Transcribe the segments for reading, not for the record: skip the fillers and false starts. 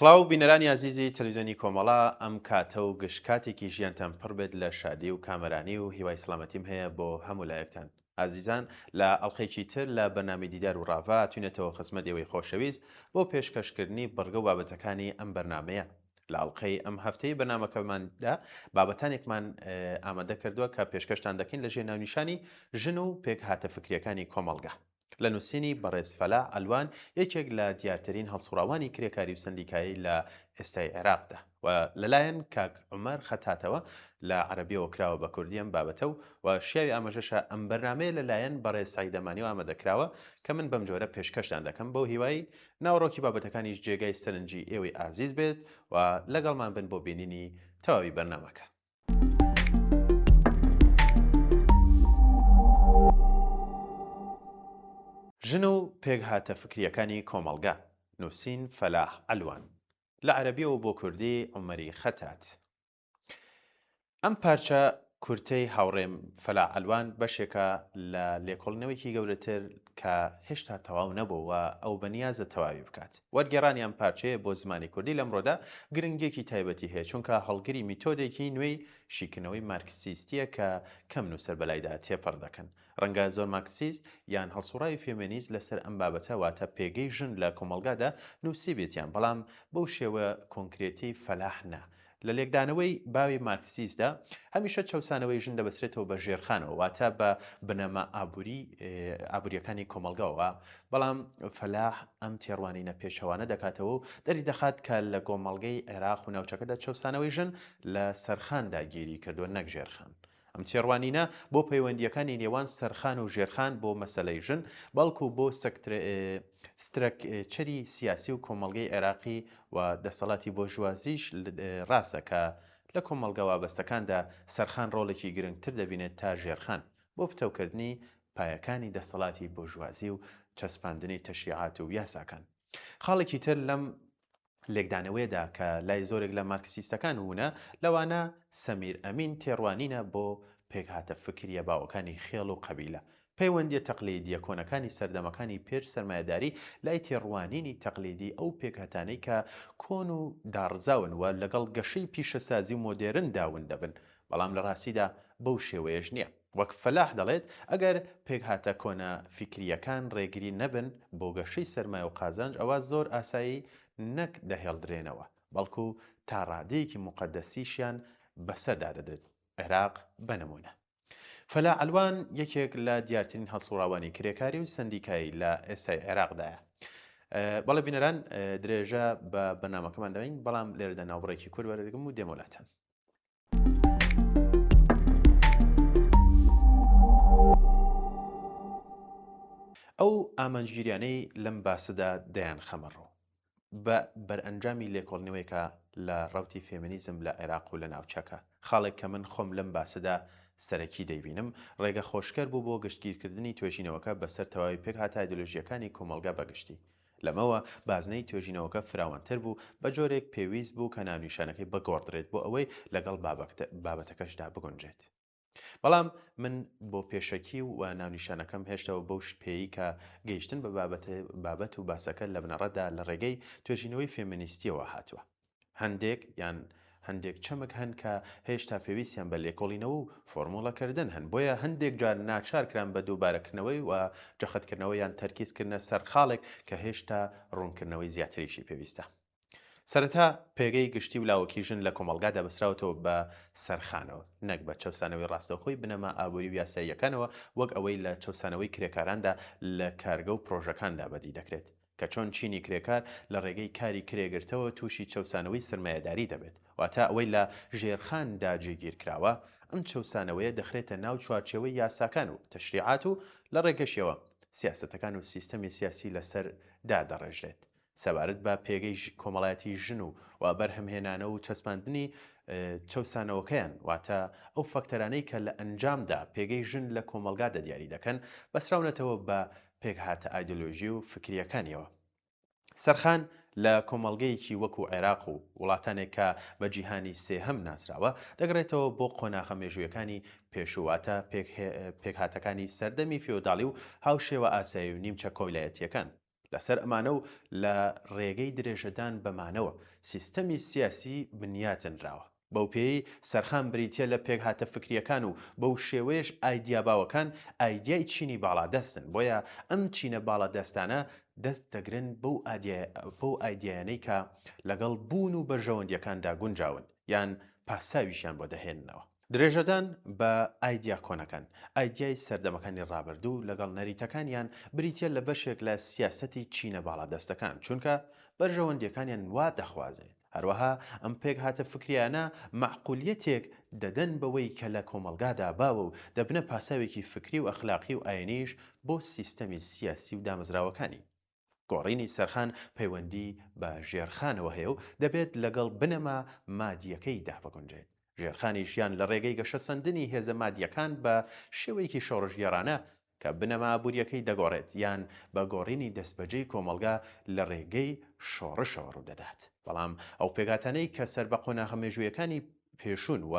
سڵاو بینەرانی ئازیزی تەلەڤیزیۆنی کۆمەڵە، ئەم کاتە و گشت کاتێکی ژیانتان پڕ بێت لە شادی و کامەرانی و هیوای سڵامەتیم هەیە بۆ هەموو لایەکتان. ئازیزان لە ئەڵقەیەکی تر لە بەرنامەی دیدار و ڕاڤە هاتوینەتەوە خزمەت ئێوەی خۆشەویست بۆ پێشکەشکردنی بڕگە و بابەتەکانی ئەم بەرنامەیە. لە ئەڵقەی ئەم هەفتەی بەرنامەکەماندا بابەتانێکمان ئامادە کردووە کە پێشکەشتان دەکەین لە ژێر ناونیشانی ژن و پێکهاتە فکریەکانی کۆمەڵگە. لە نووسینی بەڕێز فەلاح عەلوان یەکێک لە دیارترین هەڵسوڕاوانی کرێکاری و سەندیکایی لە ئێستای عێراقدا و لەلایەن کاک عومەر خەتاتەوە لە عەرەبیەوە کراوە بە کوردی ئەم بابەتە و و شیاوی ئاماژەشە ئەم بەرنامەیە لەلایەن بەڕێز سەعید ئەمانیەوە ئامادە کراوە کە من بەم جۆرە پێشکەشتان دەکەم بەو هیوای ناوەڕۆکی بابەتەکانیش جێگای سەرنجی ئێوەی ئازیز بێت و لەگەڵمان بن بۆ بینینی تەواوی بەرنامەکە. ژن و پێکهاتە فکرییەکانی کۆمەڵگە، نووسین فەلاح عەلوان، لە عەرەبییەوە بۆ کوردی عومەری خەتات. ئەم پارچە کورتەی هاوڕێم فەلاح عەلوان بەشێکە لە لێکۆڵینەوەیەکی گەورەتر کە هێشتا تەواو نەبووە و ئەو بەنیازە تەواوی بکات. وەرگێڕانی ئەم پارچەیە بۆ زمانی کوردی لەمڕۆدا گرنگییەکی تایبەتی هەیە، چونکە هەڵگری میتۆدێکی نوێی شیکردنەوەی مارکسیستییە کە کەم نووسەر بەلایدا تێپەڕ دەکەن. ڕەنگە زۆر مارکسیست یان هەڵسوڕاوی فێمێنیست لەسەر ئەم بابەتە واتە پێگەی ژن لە کۆمەڵگادا نووسیبێتیان، بەڵام بەو شێوە کۆنکرێتەی فەلاح نا. لە لێکدانەوەی باوی مارکسیستدا، هەمیشە چەوسانەوەی ژن دەبەسترێتەوە بە ژێرخانەوە، واتە بە بنەما ئابووری ئابوورییەکانی کۆمەڵگەوە، بەڵام فەلاح ئەم تێڕوانینە پێچەوانە دەکاتەوە و دەریدەخات کە لە گۆمەڵگەی عێراق و ناوچەکەدا چەوسانەوەی ژن لە سەرخاندا گیری کردووە نەک ژێرخان. ئەم تێڕوانینە بۆ پەیوەندییەکانی نێوان سەرخان و ژێرخان بۆ مەسەلەی ژن، بەڵکو بۆ سترەکچەری سیاسی و کۆمەڵگەی عێراقی و دەسەڵاتی بۆرژوازیش ڕاستە کە لە کۆمەڵگە وابەستەکاندا سەرخان ڕۆڵێکی گرنگتر دەبینێت تا ژێرخان بۆ پتەوکردنی پایەکانی دەسەڵاتی بۆرژوازی و چەسپاندنی تەشریعات و یاساکان. خاڵێکی تر لەم لێکدانەوەیەدا کە لای زۆرێک لە مارکسیستەکان وونە، لەوانە سەمیر ئەمین تێڕوانینە بۆ پێکهاتە فکرییە باوەکانی خێڵ و قەبیلە. پەیوەندییە تەقلیدییە کۆنەکانی سەردەمەکانی پێش سەرمایەداری لای تێڕوانینی تەقلیدی ئەو پێکهتانەی کە کۆن و داڕزاون و لەگەڵ گەشەی پیشەسازی و مۆدێرندا ون دەبن، بەڵام لە ڕاستیدا بەو شێوەیەش نییە. وەک فەلاح دەڵێت، ئەگەر پێکهاتە کۆنە فیکرییەکان ڕێگری نەبن بۆ گەشەی سەرمایە و قازانج ئەوا زۆر ئاسایی نەک دەهێڵدرێنەوە، بەڵکو تا ڕادەیەکی موقەدەسیشیان بەسەردا دەدرێت، عێراق بە نموونە. فەلاح عەلوان یەکێک لە دیارترین هەڵسوڕاوانی کرێکاری و سەندیکایی لە ئێستای عێراقدایە. بەڵێ بینەران درێژە بە بەرنامەکەمان دەبین، بەڵام لێرەدا ناوبڕێکی کورت وەردەگرم و دێمەوە لاتان. ئەو ئامانجگیریانەی لەم باسەدا دەیانخەمە ڕوو، بە بەرئەنجامی لێکۆڵینەوەیەکە لە ڕەوتی فێمینیزم لە عێراق و لە ناوچەکە. خاڵێک کە من خۆم لەم باسەدا سەرەکی دەیبینم، ڕێگە خۆشکەر بوو بۆ گشتگیرکردنی توێژینەوەکە بەسەر تەواوی پێکهاتە ئایدۆلۆژییەکانی کۆمەڵگا بە گشتی. لەمەوە بازنەی توێژینەوەکە فراوانتر بوو، بە جۆرێک پێویست بوو کە ناونیشانەکەی بگۆڕدرێت بۆ ئەوەی لەگەڵ بابەتەکەشدا بگونجێت. بەڵام من بۆ پێشەکی و ناونیشانەکەم هێشتەوە بەو پێیەی کە گەیشتن بە بابەت و باسەکە لە بنەڕەتدا لە ڕێگەی توێژینەوەی فێمینیستییەوە هاتووە. هەندێک یان هەندێک چەمک هەن کە هێشتا پێویستیان بە لێکۆڵینەوە و فۆرموڵەکردن هەن، بۆیە هەندێک جار ناچار کران بە دووبارەکردنەوەی و جەختکردنەوە یان تەرکیزکردنە سەر خاڵێک کە هێشتا ڕوونکردنەوەی زیاتریشی پێویستە. سەرەتا پێگەی گشتی و لاوەکی ژن لە کۆمەڵگادا بەسراوەتەوە بە سەرخانەوە، نەک بە چەوسانەوەی ڕاستەوخۆی بنەما ئابووری و یاساییەکانەوە وەک ئەوەی لە چەوسانەوەی کرێکاراندا لە کارگە و پڕۆژەکاندا بەدی دەکرێت. کە چۆن چینی کرێکار لە ڕێگەی کاری کرێگرتەوە تووشی چەوسانەوەی سەرمایەداری دەبێت، واتە ئەوەی لە ژێرخاندا جێگیر کراوە، ئەم چەوسانەوەیە دەخرێتە ناو چوارچێوەی یاساکان و تەشریعات و لە ڕێگەشیەوە سیاسەتەکان و سیستەمی سیاسی لەسەر دادەڕێژرێت. سەبارەت بە پێگەی کۆمەڵایەتی ژن و و بەرهەمهێنانەوە و چەسپاندنی چەوسانەوەکەیان، واتە ئەو فاکتەرانەی کە لە ئەنجامدا پێگەی ژن لە کۆمەڵگادا دیاری دەکەن، بەسراونەتەوە بە پێکهاتە ئایدۆلۆژی و فکرییەکانیەوە. سەرخان لە کۆمەڵگەیەکی وەکو عێراق و وڵاتانێک کە بە جیهانی سێهەم ناسراوە، دەگەڕێتەوە بۆ قۆناغە مێژوویەکانی پێشوو، واتە پێکهاتەکانی سەردەمی فیۆداڵی و هاوشێوە ئاسایی و نیمچە کۆیلایەتییەکان. لەسەر ئەمانە و لە ڕێگەی درێژەدان بەمانەوە سیستەمی سیاسی بنیاتنراوە. بەو پێیەی سەرخان بریتییە لە پێکهاتە فکرییەکان و بەو شێوەیەش ئایدیا باوەکان ئایدیای چینی باڵادەستن، بۆیە ئەم چینە باڵادەستانە دەست دەگرن بەو ئایدیایانەی کە لەگەڵ بوون و بەرژەوەندییەکاندا گونجاون یان پاساویشیان بۆ دەهێننەوە. درێژەدان بە ئایدیا کۆنەکان، ئایدیای سەردەمەکانی ڕابردوو لەگەڵ نەریتەکانیان بریتییە لە بەشێک لە سیاسەتی چینە باڵادەستەکان، چونکە بەرژەوەندییەکانیان وا دەخوازێت. هەروەها ئەم پێکهاتە فکرییانە مەعقولیەتێک دەدەن بەوەی کە لە کۆمەڵگادا باوە و دەبنە پاساوێکی فکری و ئەخلاقی و ئایینیش بۆ سیستەمی سیاسی و دامەزراوەکانی. گۆڕینی سەرخان پەیوەندی بە ژێرخانەوە هەیە و دەبێت لەگەڵ بنەما مادییەکەیدا بگونجێت. ژێرخانیش یان لە ڕێگەی گەشەسەندنی هێزە مادییەکان بە شێوەیەکی شۆڕشگێڕانە کە بنەما ئابوورییەکەی دەگۆڕێت یان بە گۆڕینی دەستبەجێی کۆمەڵگا لە ڕێگەی شۆڕشەوە ڕوودەدات. بەڵام ئەو پێکهاتانەی کە سەر بە قۆناغە مێژوویەکانی پێشوون و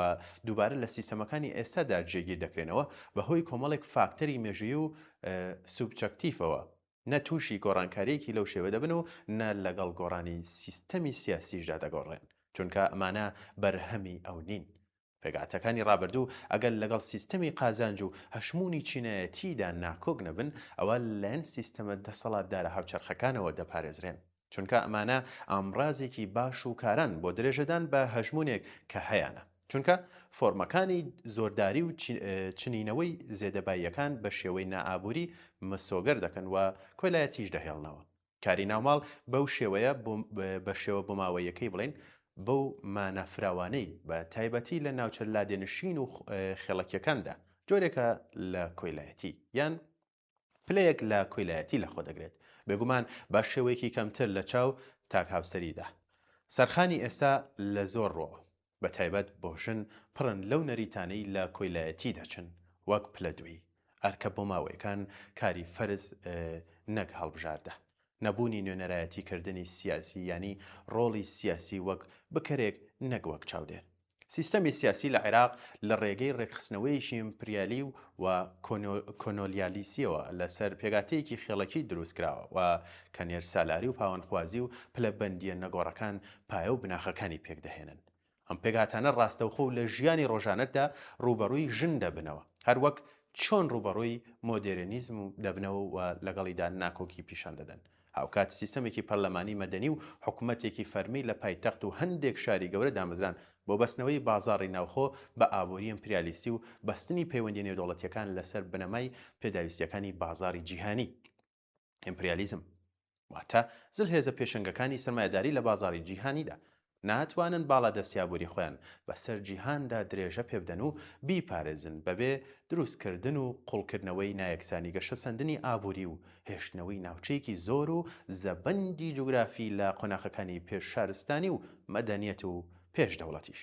دووبارە لە سیستەمەکانی ئێستادا جێگیر دەکرێنەوە بەهۆی کۆمەڵێک فاکتەری مێژوویی و سوبچەکتیفەوە نە تووشی گۆڕانکارییەکی لەو شێوە دەبن و نە لەگەڵ گۆڕانی سیستەمی سیاسیشدا دەگۆڕێن، چونکە ئەمانە بەرهەمی ئەو نین. پێکهاتەکانی ڕابردوو ئەگەر لەگەڵ سیستەمی قازانج و هەژموونی چینایەتیدا ناکۆک نەبن، ئەوا لەلایەن سیستەمە دەسەڵاتدارە هاوچەرخەکانەوە دەپارێزرێن. چونکە ئەمانە ئامڕازێکی باش و کاران بۆ درێژەدان بە هەژموونێک کە هەیانە. چونکە فۆرمەکانی زۆرداری و چنینەوەی زێدەباییەکان بە شێوەی نائابووری مسۆگەر دەکەن و کۆیلایەتیش دەهێڵنەوە. کاری ناوماڵ بەو شێوەیە بە شێوە بۆماوەییەکەی بڵێین بەو مانا فراوانەی بە تایبەتی لە ناوچە لادێنشین و خێڵەکیەکاندا جۆرێکە لە کۆیلایەتی یان پلەیەک لە کۆیلایەتی لەخۆ دەگرێت، بێگومان بە شێوەیەکی کەمتر لە چاو تاک هاوسەریدا. سەرخانی ئێستا لە زۆر ڕووەوە، بە تایبەت بۆ ژن، پڕن لەو نەریتانەی لە کۆیلایەتی دەچن، وەک پلە دوویی، ئەرکە بۆماوەیەکان، کاری فەرز نەک هەڵبژاردە، نەبوونی نوێنەرایەتی کردنی سیاسی یانی ڕۆڵی سیاسی وەک بکەرێک نەک وەک چاودێر. سیستەمی سیاسی لە عێراق لە ڕێگەی ڕێکخستنەوەیەکی ئیمپریالی و کۆنۆلیالیسییەوە لەسەر پێکهاتەیەکی خێڵەکی دروستکراوە و کە نێرسالاری و پاوانخوازی و پلەبەندییە نەگۆڕەکان پایە و بناغەکانی پێکدەهێنن. ئەم پێکهاتانە ڕاستەوخۆ و لە ژیانی ڕۆژانەتدا ڕووبەڕووی ژن دەبنەوە، هەروەک چۆن ڕووبەڕووی مۆدێرنیزم دەبنەوە و لەگەڵیدا ناکۆکی پیشان دەدەن. هاوکات سیستەمێکی پەرلەمانی مەدەنی و حکومەتێکی فەرمی لە پایتەخت و هەندێک شاری گەورە دامەزران بۆ بەستنەوەی بازاڕی ناوخۆ بە ئابووری ئیمپریالیستی و بەستنی پەیوەندیە نێودەوڵەتیەکان لەسەر بنەمای پێداویستیەکانی بازاڕی جیهانی. ئیمپریالیزم واتە زلهێزە پێشەنگەکانی سەرمایەداری لە بازاڕی جیهانیدا ناتوانن باڵادەستی ئابووری خۆیان بەسەر جیهاندا درێژە پێبدەن و بیپارێزن بەبێ دروستکردن و قوڵکردنەوەی نایەکسانی گەشەسەندنی ئابووری و هێشتنەوەی ناوچەیەکی زۆر و زەبەندی جوگرافی لە قۆناخەکانی پێش شارستانی و مەدەنیەت و پێش دەوڵەتیش.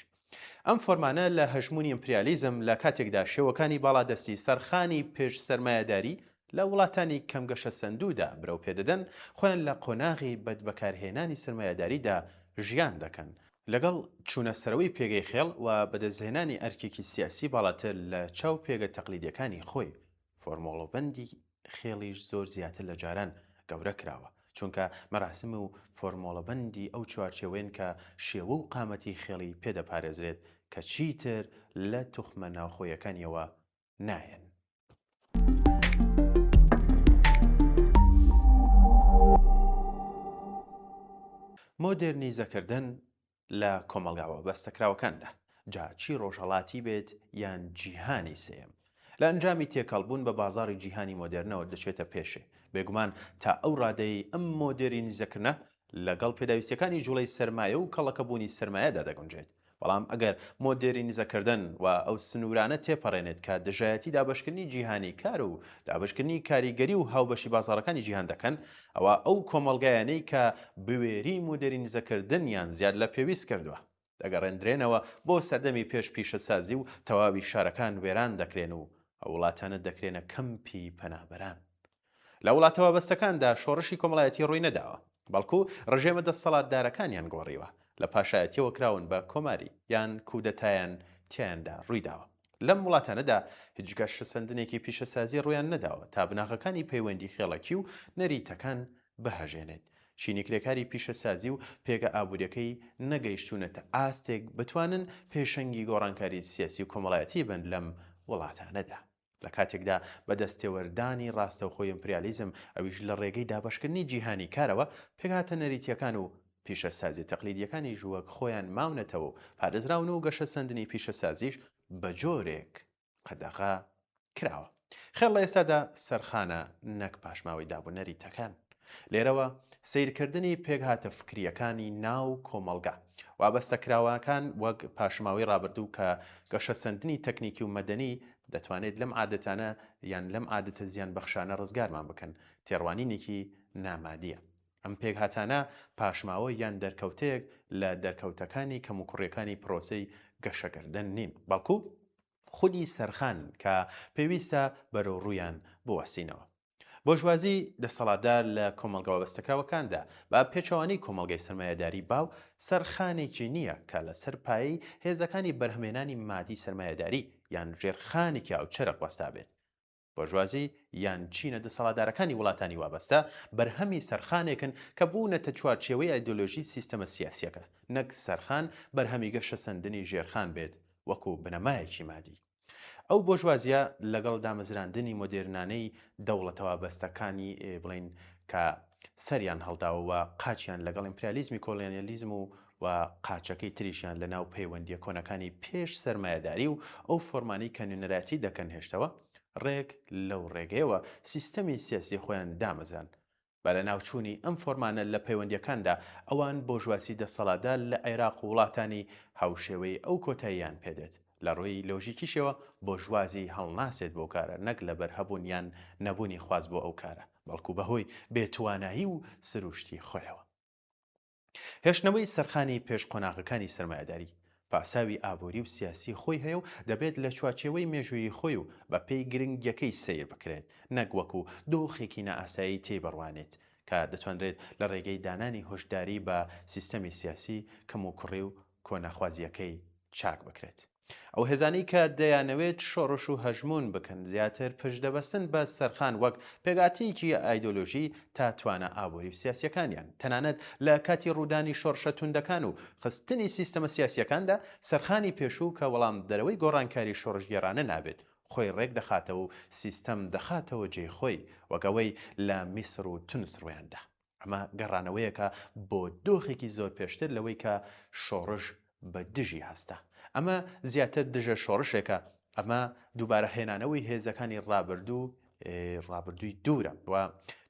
ئەم فۆرمانە لە هەژموونی ئیمپریالیزم لە کاتێکدا شێوەکانی باڵادەستی سەرخانی پێش سەرمایەداری لە وڵاتانی کەم گەشەسەندوودا برەو پێدەدەن، خۆیان لە قۆناغی بەدبەکارهێنانی سەرمایەداریدا ژیان دەکەن، لەگەڵ چوونە سەرەوەی پێگەی خێڵ و بەدەستهێنانی ئەرکێکی سیاسی باڵاتر لە چاو پێگە تەقلیدیەکانی خۆی، فۆرمۆڵەبەندی خێڵیش زۆر زیاتر لە جاران گەورە کراوە، چونکە مەراسم و فۆرمۆڵەبەندی ئەو چوارچێوەیەن کە شێوە و قامەتی خێڵی پێ دەپارێزرێت کە چیتر لە توخمە ناوخۆیەکانیەوە نایەن. مۆدێرنیزەکردن لە کۆمەڵگا وابەستەکراوەکاندا، جا چی ڕۆژهەڵاتی بێت یان جیهانی سێیەم، لە ئەنجامی تێکەڵبوون بە بازاڕی جیهانی مۆدێرنەوە دەچێتە پێشێ. بێگومان تا ئەو ڕادەیەی ئەم مۆدێرینیزەکردنە لەگەڵ پێداویستییەکانی جوڵەی سەرمایە و کەڵەکەبوونی سەرمایەدا دەگونجێت، بەڵام ئەگەر مۆدێرینیزەکردن و ئەو سنوورانە تێپەڕێنێت کە دژایەتی دابەشکردنی جیهانی کار و دابەشکردنی کاریگەری و هاوبەشی بازاڕەکانی جیهان دەکەن، ئەوا ئەو کۆمەڵگایانەی کە بوێری مۆدێرینیزەکردنیان زیاد لە پێویست کردووە، دەگەڕێندرێنەوە بۆ سەردەمی پێش پیشەسازی و تەواوی شارەکان وێران دەکرێن و ئەو وڵاتانە دەکرێنە کەمپی پەنابەران. لە وڵاتە وابەستەکاندا شۆڕشی کۆمەڵایەتی ڕووی نەداوە، بەڵکو ڕژێمە دەستەڵاتدارەکانیان گۆڕیوە، لە پاشایەتیەوە کراون بە کۆماری، یان کودەتایان تیایاندا ڕوویداوە. لەم وڵاتانەدا هیچ گەشەسەندنێکی پیشەسازی ڕوویان نەداوە تا بناغەکانی پەیوەندی خێڵەکی و نەریتەکان بهەژێنێت. چینی کرێکاری پیشەسازی و پێگە ئابووریەکەی نەگەیشتوونەتە ئاستێک بتوانن پێشەنگی گۆڕانکاری سیاسی و کۆمەڵایەتی بن لەم وڵاتانەدا. لە کاتێکدا بە دەستێوەردانی ڕاستەوخۆی ئیمپریالیزم، ئەویش لە ڕێگەی دابەشکردنی جیهانی کارەوە، پێکهاتە نەریتییەکان و پیشەسازییە تەقلیدییەکانیش وەک خۆیان ماونەتەوە و پارێزراون و گەشەسەندنی پیشەسازیش بە جۆرێک قەدەغە کراوە. خێڵ لە ئێستادا سەرخانە نەک پاشماوەی دابونەریتەکان. لێرەوە سەیرکردنی پێکهاتە فکرییەکانی ناو کۆمەڵگا وابەستەکراوەکان وەک پاشماوەی ڕابردوو کە گەشەسەندنی تەکنیکی و مەدەنی دەتوانێت لەم عادەتانە یان لەم عادەتە زیانبەخشانە ڕزگارمان بکەن، تێڕوانینێکی نامادییە. ئەم پێکهاتانە پاشماوە یان دەرکەوتەیەک لە دەرکەوتەکانی کەموکوڕییەکانی پرۆسەی گەشەکردن نین، بەڵکو خودی سەرخانن کە پێویستە بەرەو ڕوویان بوەستینەوە. بۆرژوازی دەسەڵاتدار لە کۆمەڵگە وابەستەکراوەکاندا، بە پێچەوانەی کۆمەڵگەی سەرمایەداری باو، سەرخانێکی نییە کە لەسەر پایەی هێزەکانی بەرهەمهێنانی مادی سەرمایەداری یان ژێرخانێکی هاوچەرخ وەستابێت. بۆرژوازی یان چینە دەسەڵاتدارەکانی وڵاتانی وابەستە، بەرهەمی سەرخانێکن کە بوونەتە چوارچێوەی ئایدۆلۆژی سیستەمە سیاسییەکە، نەک سەرخان بەرهەمی گەشەسەندنی ژێرخان بێت وەکو بنەمایەکی مادی. ئەو بۆرژوازییە لەگەڵ دامەزراندنی مۆدێرنانەی دەوڵەتە وابەستەکانی بڵێین کە سەریان هەڵداوە و قاچیان لەگەڵ ئیمپریالیزمی کۆلۆنیالیزم و و قاچەکەی تریشیان لەناو پەیوەندییە کۆنەکانی پێش سەرمایەداری و ئەو فۆرمانەی کە نوێنەرایەتی دەکەن هێشتەوە، ڕێک لەو ڕێگەیەوە سیستەمی سیاسی خۆیان دامەزراند. بە لەناوچوونی ئەم فۆرمانە لە پەیوەندییەکاندا، ئەوان بۆرژوازی دەسەڵاتدار لە عێراق و وڵاتانی هاوشێوەی ئەو کۆتاییان پێدێت. لە ڕووی لۆژیکیشەوە بۆرژوازی هەڵناسێت بەو کارە نەک لەبەر هەبوون یان نەبوونی خواست بۆ ئەو کارە، بەڵکو بەهۆی بێتوانایی و سروشتی خۆیەوە. هێشتنەوەی سەرخانی پێش قۆناغەکانی سەرمایەداری، پاساوی ئابووری و سیاسی خۆی هەیە و دەبێت لە چوارچێوەی مێژوویی خۆی و بە پێی گرنگیەکەی سەیر بکرێت نەک وەکو دۆخێکی نائاسایی تێی بڕوانێت کە دەتوانرێت لە ڕێگەی دانانی هۆشداری بە سیستەمی سیاسی کەموکوڕی و کۆنەخوازییەکەی چاک بکرێت. ئەو هێزانەی کە دەیانەوێت شۆڕش و هەژموون بکەن زیاتر پشت دەبەستن بە سەرخان وەک پێکهاتەیەکی ئایدۆلۆژی تا توانا ئابووری و سیاسییەکانیان. تەنانەت لە کاتی ڕوودانی شۆڕشە توندەکان و خستنی سیستەمە سیاسییەکاندا سەرخانی پێشوو کە وەڵامدەرەوەی گۆڕانکاری شۆڕشگێڕانە نابێت خۆی ڕێک دەخاتەوە و سیستەم دەخاتەوە جێی خۆی وەک ئەوەی لە میسر و تونس ڕوویاندا. ئەمە گەڕانەوەیەکە بۆ دۆخێکی زۆر پێشتر لەوەی کە شۆڕش بە دژی هەستا. ئەمە زیاتر دژە شۆڕشێکە، ئەمە دووبارە هێنانەوەی هێزەکانی ڕابردوو ڕابردووی دوورە و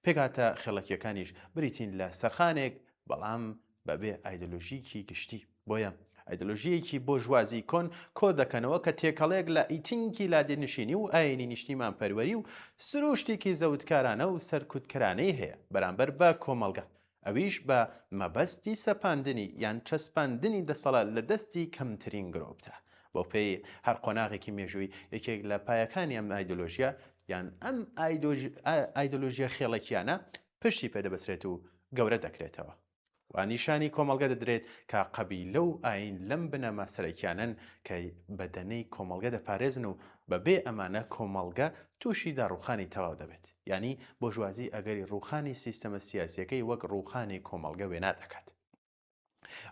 پێکهاتە خێڵەکییەکانیش بریتین لە سەرخانێک بەڵام بەبێ ئایدۆلۆژیکی گشتی. بۆیە ئایدۆلۆژییەکی بۆرژوازی کۆن کۆدەکەنەوە کە تێکەڵەیەک لە ئیتینکی لادێنشینی و ئایینی نیشتیمانپەروەری و سرووشتێکی زەوتکارانە و سەرکوتکەرانەی هەیە بەرامبەر بە کۆمەڵگە، ئەویش بە مەبەستی سەپاندنی یان چەسپاندنی دەسەڵات لە دەستی کەمترین گرۆپدا. بەوپێی هەر قۆناغێکی مێژووی یەکێک لە پایەکانی ئەم ئایدۆلۆژیا یان ئەم ئایدۆلۆژیە خێڵەکییانە پشتی پێدەبەسرێت و گەورە دەکرێتەوە. وا نیشانی کۆمەڵگە دەدرێت کە قەبیلە و ئایین لەم بنەما سەرەکیانەن کە بەدەنەی کۆمەڵگە دەپارێزن و بەبێ ئەمانە کۆمەڵگە تووشی داڕووخانی تەواو دەبێت. یانی بۆرژوازی ئەگەری ڕووخانی سیستەمە سیاسییەکەی وەک ڕووخانی کۆمەڵگە وێنا دەکات.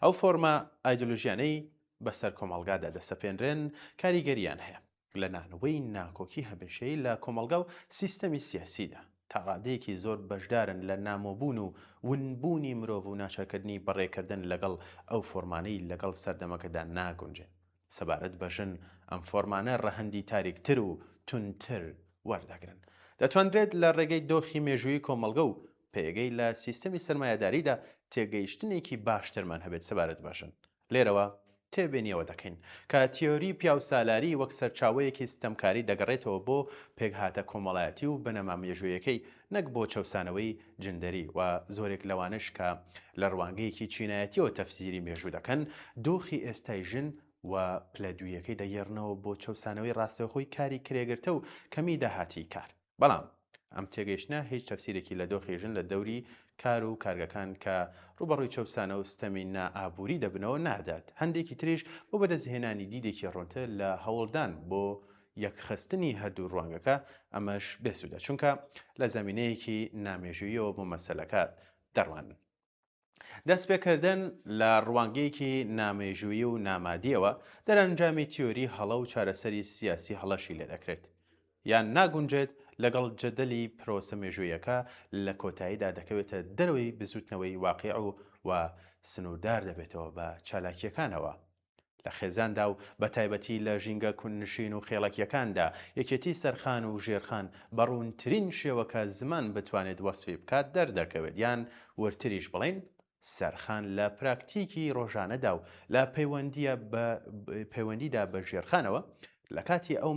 ئەو فۆرمە ئایدۆلۆژیانەی بەسەر کۆمەڵگادا دەسەپێنرێن کاریگەرییان هەیە. لە نانەوەی ناکۆکی هەمێشەیی لە کۆمەڵگا و سیستەمی سیاسیدا، تا ڕادەیەکی زۆر بەشدارن لە نامۆبوون و ونبوونی مرۆڤ و ناچارکردنی بەڕێکردن لەگەڵ ئەو فۆرمانەی لەگەڵ سەردەمەکەدا ناگونجێن. سەبارەت بە ژن، ئەم فۆرمانە ڕەهەندی تاریکتر و توندتر وەردەگرن. دەتوانرێت لە ڕێگەی دۆخی مێژوویی کۆمەڵگە و پێگەی لە سیستەمی سەرمایەداریدا تێگەیشتنێکی باشترمان هەبێت سەبارەت بە ژن. لێرەوە تێبینی ئەوە دەکەین کە تیۆری پیاوسالاری وەک سەرچاوەیەکی ستەمکاری دەگەڕێتەوە بۆ پێکهاتە کۆمەڵایەتی و بنەما مێژوویەکەی نەک بۆ چەوسانەوەی جندەری و زۆرێک لەوانەش کە لە ڕوانگەیەکی چینایەتیەوە تەفسیری مێژوو دەکەن دۆخی ئێستای ژن و پلە دوویەکەی دەگێڕنەوە بۆ چەوسانەوەی ڕاستەوخۆی کاری کرێگرتە و کەمی داهاتی کار. بەڵام ئەم تێگەیشتنە هیچ تەفسیرێکی لە دۆخی ژن لە دەوری کار و کارگەکان کە ڕووبەڕووی چەوسانە و ستەمی نا ئابووری دەبنەوە نادات، هەندێکی تریش بۆ بەدەستهێنانی دیدێکی ڕوونتر لە هەوڵدان بۆ یەکخستنی هەردوو ڕوانگەکە، ئەمەش بێسوودە، چونکە لە زەمینەیەکی نامێژووییەوە بۆ مەسەلەکە دەڕوانن. دەستپێکردن لە ڕوانگەیەکی نامێژوویی و نامادییەوە، دەرەنجامی تیۆری هەڵە و چارەسەری سیاسی هەڵەشی لێدەکرێت، یان ناگونجێت لەگەڵ جەدەلی پرۆسە مێژوویەکە لە کۆتاییدا دەکەوێتە دەرەوەی بزووتنەوەی واقیع و و سنووردار دەبێتەوە بە چالاکییەکانەوە لە خێزاندا و بە تایبەتی لە ژینگە کوندنشین و خێڵەکییەکاندا یەکێتی سەرخان و ژێرخان بە ڕوونترین شێوە کە زمان بتوانێت وەسفی بکات دەردەکەوێت یان وردتریش بڵێین سەرخان لە پراکتیکی ڕۆژانەدا و لە پەیوەندییە بە پەیوەندیدا بە ژێرخانەوە، لە کاتی ئەو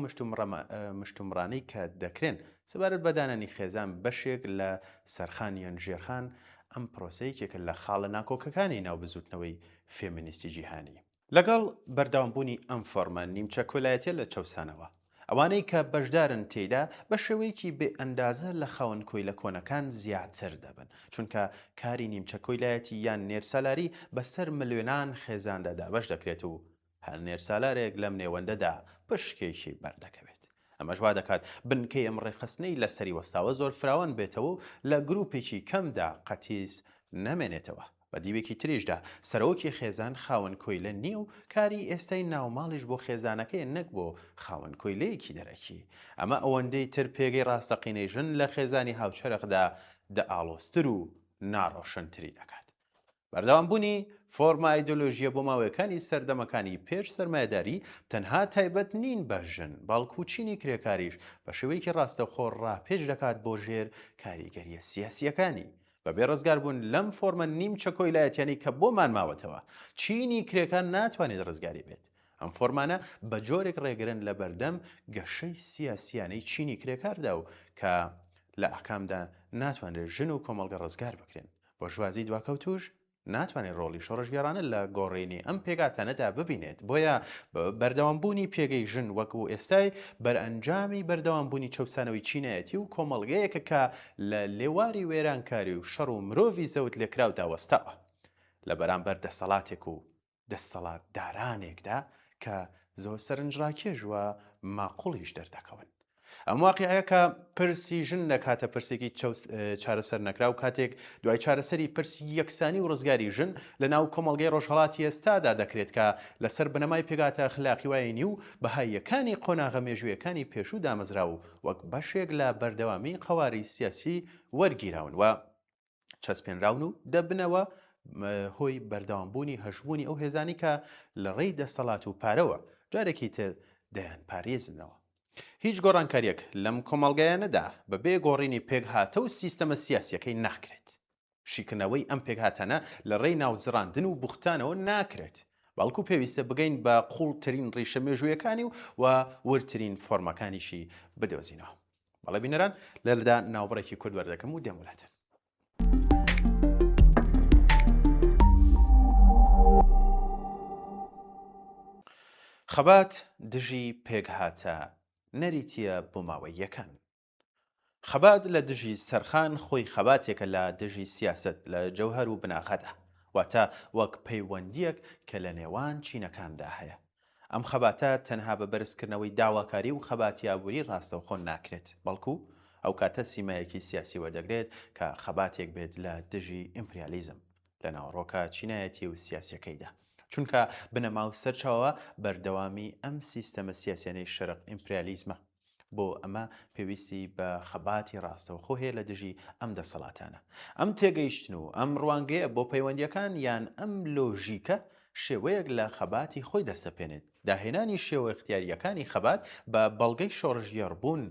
مشتومڕانەی کە دەکرێن سەبارەت بە دانانی خێزان بەشێک لە سەرخان یان ژێرخان، ئەم پرۆسە یەکێکە لە خاڵە ناکۆکەکانی ناو بزووتنەوەی فێمینیستی جیهانی. لەگەڵ بەردەوامبوونی ئەم فۆرمە نیمچە کۆیلایەتیە لە چەوسانەوە، ئەوانەی کە بەشدارن تێیدا بە شێوەیەکی بێ ئەندازە لە خاوەن کۆیلە کۆنەکان زیاتر دەبن، چونکە کاری نیمچە کۆیلایەتی یان نێرسالاری بەسەر ملیۆنان خێزاندا دابەش دەکرێت و هەر نێرسالارێک لەم نێوەندەدا پشکێکی بەردەکەوێت. ئەمەش وا دەکات بنکەی ئەم ڕێکخستنەی لەسەری وەستاوە زۆر فراوان بێتەوە و لە گروپێکی کەمدا قەتیس نەمێنێتەوە. بە دیوێکی تریشدا سەرۆکی خێزان خاوەن کۆیلە نییە و کاری ئێستای ناوماڵیش بۆ خێزانەکەیە نەک بۆ خاوەن کۆیلەیەکی دەرەکی. ئەمە ئەوەندەی تر پێگەی ڕاستەقینەی ژن لە خێزانی هاوچەرخدا دەئاڵۆزتر و ناڕۆشنتری دەکات. بەردەوامبوونی فۆرمە ئایدۆلۆژییە بۆماوەیەکانی سەردەمەکانی پێش سەرمایەداری تەنها تایبەت نین بە ژن، بەڵکو چینی کرێکاریش بە شێوەیەکی ڕاستەوخۆ ڕاپێچ دەکات بۆ ژێر کاریگەرییە سیاسییەکانی. بەبێ ڕزگاربوون لەم فۆرمە نیمچە کۆیلایەتیانەی کە بۆمان ماوەتەوە، چینی کرێکار ناتوانێت ڕزگاری بێت. ئەم فۆرمانە بە جۆرێک ڕێگرن لە بەردەم گەشەی سیاسیانەی چینی کرێکاردا و کە لە ئاکامدا ناتوانرێت ژن و کۆمەڵگە ڕزگار بکرێن. بۆرژوازی دواکەوتووش ناتوانێت ڕۆڵی شۆڕشگێڕانە لە گۆڕینی ئەم پێکهاتانەدا ببینێت، بۆیە بەردەوامبوونی پێگەی ژن وەکو ئێستای بەرئەنجامی بەردەوامبوونی چەوسانەوەی چینایەتی و کۆمەڵگەیەکە کە لە لێواری وێرانکاری و شەڕ و مرۆڤی زەوتلێکراودا وەستاوە لە بەرامبەر دەسەڵاتێک و دەستەڵاتدارانێکدا کە زۆر سەرنجڕاکێش و ماقوڵیش دەردەکەون. ئەم واقیعە کە پرسی ژن دەکاتە پرسێکی چارەسەرنەکراو کاتێک دوای چارەسەری پرسی یەکسانی و ڕزگاری ژن لە ناو کۆمەڵگەی ڕۆژهەڵاتی ئێستادا دەکرێت کە لەسەر بنەمای پێکهاتە ئەخلاقی و ئایینی و بەهاییەکانی قۆناغە مێژوویەکانی پێشوو دامەزرا و وەک بەشێک لە بەردەوامی قەوارەی سیاسی وەرگیراون و چەسپێنراون و دەبنەوە هۆی بەردەوامبوونی هەژموونی ئەو هێزانەی کە لە ڕێی دەسەڵات و پارەوە جارێکی تر دەیانپارێزنەوە. هیچ گۆڕانکارییەک لەم کۆمەڵگایانەدا بەبێ گۆڕینی پێکهاتە و سیستەمە سیاسییەکەی ناکرێت. شیکردنەوەی ئەم پێکهاتانە لە ڕێی ناوزڕاندن و بوختانەوە ناکرێت، بەڵکو پێویستە بگەین بە قووڵترین ڕیشە مێژوویەکانی و و وردترین فۆرمەکانیشی بدۆزینەوە. بەڵێ بینەران لێرەدا ناوبڕێکی کورت وەردەگرم و دێم وڵاتان. خەبات دژی پێکهاتە نەریتییە بۆماوەییەکان. خەبات لە دژی سەرخان خۆی خەباتێکە لە دژی سیاسەت لە جەوهەر و بناغەدا، واتە وەک پەیوەندییەک کە لە نێوان چینەکاندا هەیە. ئەم خەباتە تەنها بە بەرزکردنەوەی داواکاری و خەباتی ئابووری ڕاستەوخۆ ناکرێت، بەڵکو ئەو کاتە سیمایەکی سیاسی وەردەگرێت کە خەباتێک بێت لە دژی ئیمپریالیزم لە ناوەڕۆکە چینایەتی و سیاسیەکەیدا. چونکە بنەما و سەرچاوە بەردەوامی ئەم سیستەمە سیاسیانەی شەرق ئیمپریالیزمە. بۆ ئەمە پێویستی بە خەباتی ڕاستەوخۆ هەیە لە دژی ئەم دەسەڵاتانە. ئەم تێگەیشتن و ئەم ڕوانگەیە بۆ پەیوەندییەکان یان ئەم لۆژیکە شێوەیەک لە خەباتی خۆی دەستەپێنێت. داهێنانی شێوە ئیختیارییەکانی خەبات بە بەڵگەی شۆڕشگێڕبوون،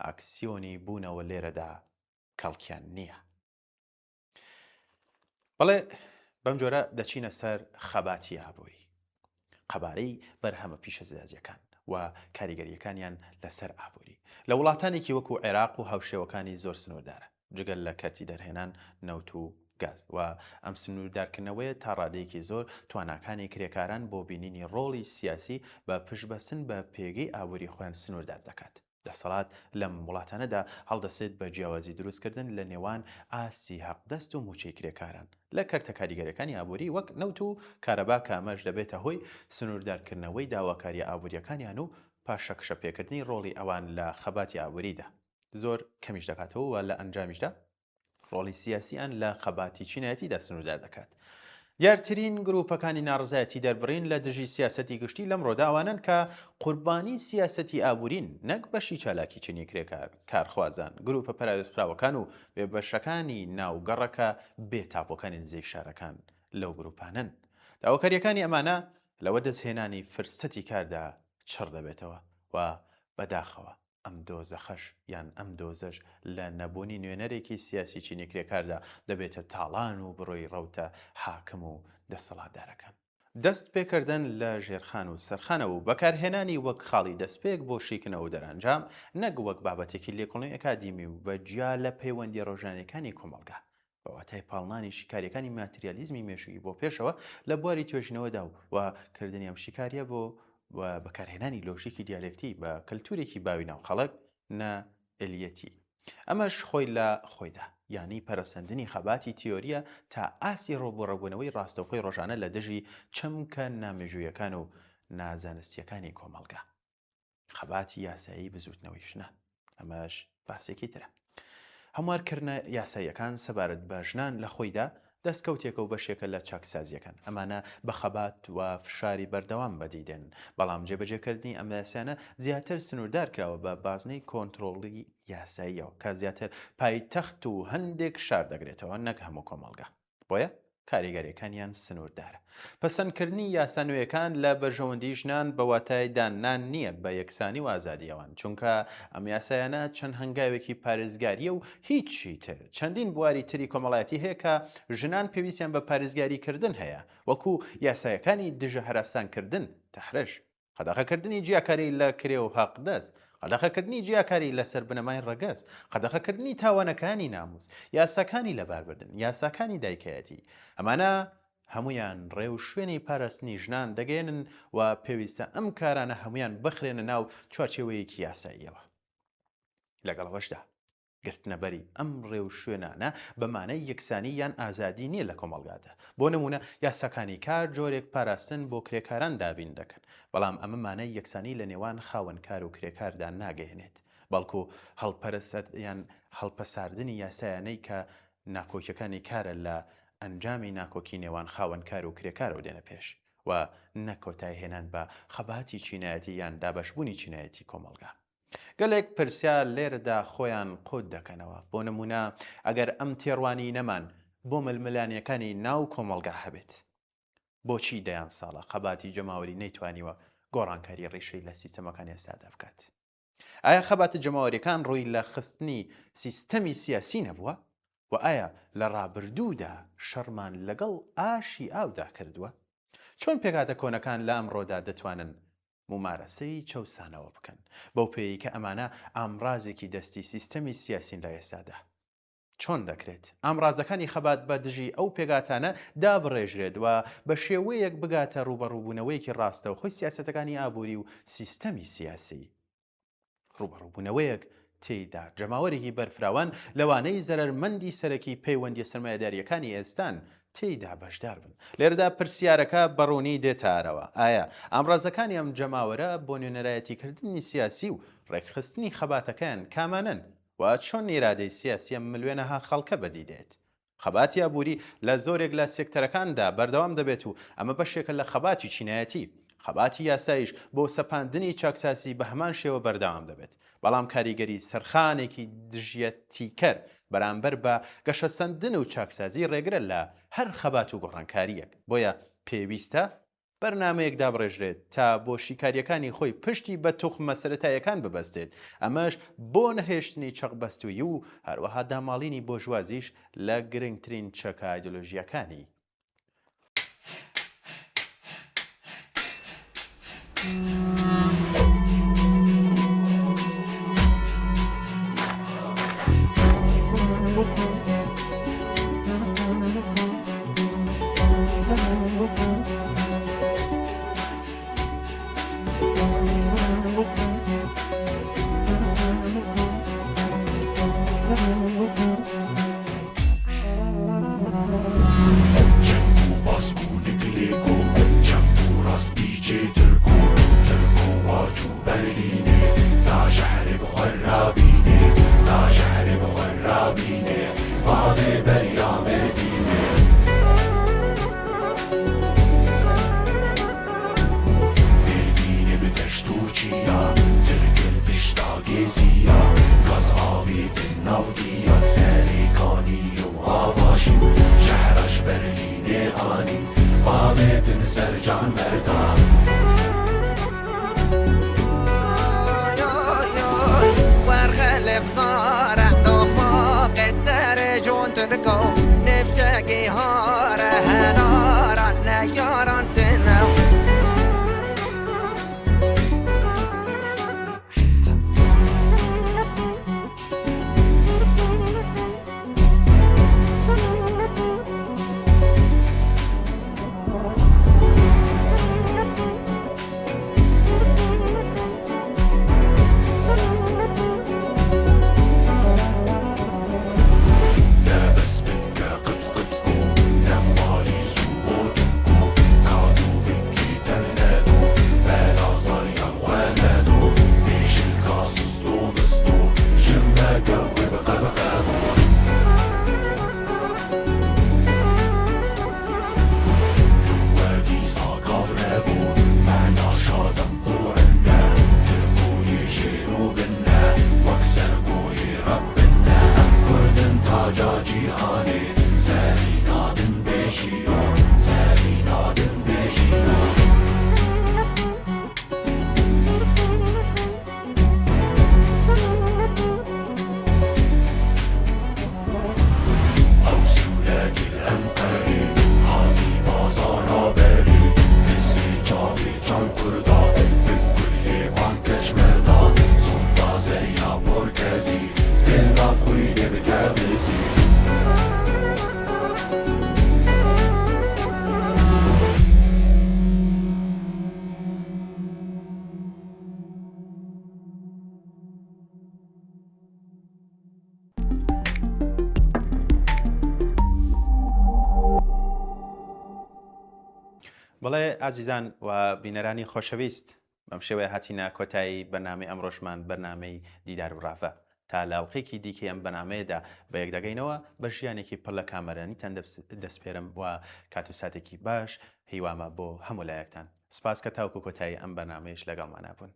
ئاکسیۆنی بوونەوە لێرەدا کەڵکیان نییە. بەڵێ بەم جۆرە دەچینە سەر خەباتی ئابووری قەبارەی بەرهەمە پیشەسازیەکان و کاریگەریەکانیان لەسەر ئابووری لە وڵاتانێکی وەکو عێراق و هاوشێوەکانی زۆر سنووردارە جگەل لە کەرتی دەرهێنان نەوت و گاز و ئەم سنووردارکردنەوەیە تا ڕادەیەکی زۆر تواناکانی کرێکاران بۆ بینینی ڕۆڵی سیاسی بە پشتبەستن بە پێگەی ئابووری خۆیان سنووردار دەکات. دەسەڵات لەم وڵاتانەدا هەڵدەسێت بە جیاوازی دروستکردن لە نێوان ئاستی حەقدەست و مووچەی کرێکاران لە کەرتە کاریگەرەکانی ئابووری وەک نەوت و کارەبا کە ئەمەش دەبێتە هۆی سنووردارکردنەوەی داواکارییە ئابوورییەکانیان و. پاشەکشەپێکردنی ڕۆڵی ئەوان لە خەباتی ئابووریدا زۆر کەمیش دەکاتەوە و لە ئەنجامیشدا ڕۆڵی سیاسیان لە خەباتی چینایەتیدا سنووردار دەکات. دیارترین گرووپەکانی ناڕەزایەتی دەربڕین لە دژی سیاسەتی گشتی لەمڕۆدا ئەوانەن کە قوربانی سیاسەتی ئابوورین نەک بەشی چالاکی چینی کرێکار، کارخوازان، گرووپە پەراوێزخراوەکان و بێبەشەکانی ناو گەڕەکە بێ تاپۆکانی نزیک شارەکان لەو گرووپانەن. داواکارییەکانی ئەمانە لە وەدەستهێنانی فرسەتی کاردا چڕ دەبێتەوە و بەداخەوە ئەم دۆزەخەش یان ئەم دۆزەش لە نەبوونی نوێنەرێکی سیاسی چینی کرێکاردا دەبێتە تاڵان و بڕۆی ڕەوتە حاکم و دەسەڵاتدارەکان. دەست پێکردن لە ژێرخان و سەرخانەوە و بەکارهێنانی وەک خاڵی دەستپێک بۆ شیکردنەوە و دەرئەنجام، نەک وەک بابەتێکی لێکۆڵینەوەی ئەکادیمی و بە جیا لە پەیوەندییە ڕۆژانەیەکانی کۆمەڵگا. بە واتای پاڵنانی شیکارییەکانی ماتریالیزمی مێژوویی بۆ پێشەوە لە بواری توێژینەوەدا و و کردنی ئەم شیکارییە بۆ و بەکارهێنانی لۆژیکی دیالێکتی بە کەلتوورێکی باوی ناو خەڵک نە الیەتی. ئەمەش خۆی لە خۆیدا یانی پەرەسەندنی خەباتی تیۆرییە تا ئاستی ڕووبەڕووبوونەوەی ڕاستەوخۆی ڕۆژانە لە دژی چەمکە نامێژوویەکان و نازانستییەکانی کۆمەڵگا. خەباتی یاسایی بزووتنەوەی ژنان ئەمەش باسێکی ترە. هەموارکردنە یاساییەکان سەبارەت بە ژنان لە خۆیدا دەستکەوتێکە و بەشێکە لە چاکسازییەکان. ئەمانە بە خەبات و فشاری بەردەوام بەدی دێن، بەڵام جێبەجێکردنی ئەم یاسایانە زیاتر سنووردار کراوە بە بازنەی کۆنترۆڵی یاساییەوە کە زیاتر پایتەخت و هەندێک شار دەگرێتەوە نەک هەموو کۆمەڵگا. بۆیە کاریگەریەکانیان سنووردارە. پەسەندکردنی یاسا نوێیەکان لە بەرژەوەندی ژنان بە واتای داننان نییە بە یەکسانی و ئازادی ئەوان، چونکە ئەم یاسایانە چەند هەنگاوێکی پارێزگارییە و هیچی تر. چەندین بواری تری کۆمەڵایەتی هەیە کە ژنان پێویستیان بە پارێزگاریکردن هەیە، وەکو یاسایەکانی دژە هەراسانکردن، تحرش، قەدەغەکردنی جیاکاری لە کرێ و حەقدەست، قەدەغەکردنی جیاکاری لەسەر بنەمای ڕەگەز، قەدەغەکردنی تاوانەکانی ناموس، یاساکانی لەباربردن، یاساکانی دایکایەتی، ئەمانە هەموویان ڕێوشوێنی پاراستنی ژنان دەگەیەنن و پێویستە ئەم کارانە هەموویان بخرێنە ناو چوارچێوەیەکی یاساییەوە. لەگەڵ ئەوەشدا گرتنەبەری ئەم ڕێوشوێنانە بە مانای یەکسانی یان ئازادی نییە لە کۆمەڵگادا. بۆ نموونە یاساکانی کار جۆرێک پاراستن بۆ کرێکاران دابین دەکەن، بەڵام ئەمە مانای یەکسانی لە نێوان خاوەنکار و کرێکاردا ناگەیەنێت، بەڵکو هەڵپەرسەد یان هەڵپەساردنی یاسایانەی کە ناکۆکیەکانی کارە لە ئەنجامی ناکۆکی نێوان خاوەنکار و کرێکارەوە دێنە پێش و نە کۆتایهێنان بە خەباتی چینایەتی یان دابەشبوونی چینایەتی کۆمەڵگا. گەلێک پرسیار لێرەدا خۆیان قوت دەکەنەوە، بۆ نموونە ئەگەر ئەم تێڕوانینەمان بۆ ململانێکانی ناو کۆمەڵگا هەبێت، بۆچی دەیان ساڵە خەباتی جەماوەری نەیتوانیوە گۆڕانکاری ڕیشەی لە سیستەمەکانی ئێستادا بکات؟ ئایا خەباتە جەماوەریەکان ڕووی لە خستنی سیستەمی سیاسی نەبووە؟ و ئایا لە ڕابردوودا شەڕمان لەگەڵ ئاشی ئاودا کردووە؟ چۆن پێکهاتە کۆنەکان لە ئەمڕۆدا دەتوانن مومارەسەی چەوسانەوە بکەن، بەو پێیەی کە ئەمانە ئامڕازێکی دەستی سیستەمی سیاسین لە ئێستادا. چۆن دەکرێت ئامڕازەکانی خەبات بە دژی ئەو پێکهاتانە دابڕێژرێت و بە شێوەیەک بگاتە ڕووبەڕووبوونەوەیەکی ڕاستەوخۆی سیاسەتەکانی ئابووری و سیستەمی سیاسی؟ ڕووبەڕووبوونەوەیەک تێیدا جەماوەرێکی بەرفراوان لەوانەی زەرەرمەندی سەرەکی پەیوەندییە سەرمایەدارییەکانی ئێستان تێیدا بەشدار بن. لێرەدا پرسیارەکە بە ڕوونی دێتە ئاراوە، ئایا ئامڕازەکانی ئەم جەماوەرە بۆ نوێنەرایەتیکردنی سیاسی و ڕێکخستنی خەباتەکەیان کامانەن و چۆن ئیرادەی سیاسی ئەم ملوێنەها خەڵکە بەدی دێت؟ خەباتی ئابووری لە زۆرێک لە سێکتەرەکاندا بەردەوام دەبێت و ئەمە بەشێکە لە خەباتی چینایەتی. خەباتی یاساییش بۆ سەپاندنی چاکسازی بە هەمان شێوە بەردەوام دەبێت. بەڵام کاریگەری سەرخانێکی دژیەتیکەر بەرامبەر بە گەشەسەندن و چاکسازی ڕێگرە لە هەر خەبات و گۆڕانکارییەک. بۆیە پێویستە بەرنامەیەک دابڕێژرێت تا بۆ شیکارییەکانی خۆی پشتی بە توخمە سەرەتاییەکان ببەستێت، ئەمەش بۆ نەهێشتنی چەقبەستوویی و هەروەها داماڵینی بۆرژوازیش لە گرنگترین چەکە ئایدۆلۆژییەکانی. Tirko nefşekê hare henaran neyaran tine. بەڵێ ئازیزان و بینەرانی خۆشەویست بەم شێوەیە هاتینە کۆتایی بەرنامەی ئەمڕۆشمان بەرنامەی دیدار و ڕاڤە تا لە ئەڵقەیەکی دیکەی ئەم بەرنامەیەدا بە یەک دەگەینەوە بە ژیانێکی پڕ لە کامەرانیتان دەسپێرم و کات و ساتێکی باش هیوامە بۆ هەموو لایەکتان سپاس کە تاوکو کۆتایی ئەم بەرنامەیەش لەگەڵمانا بوون.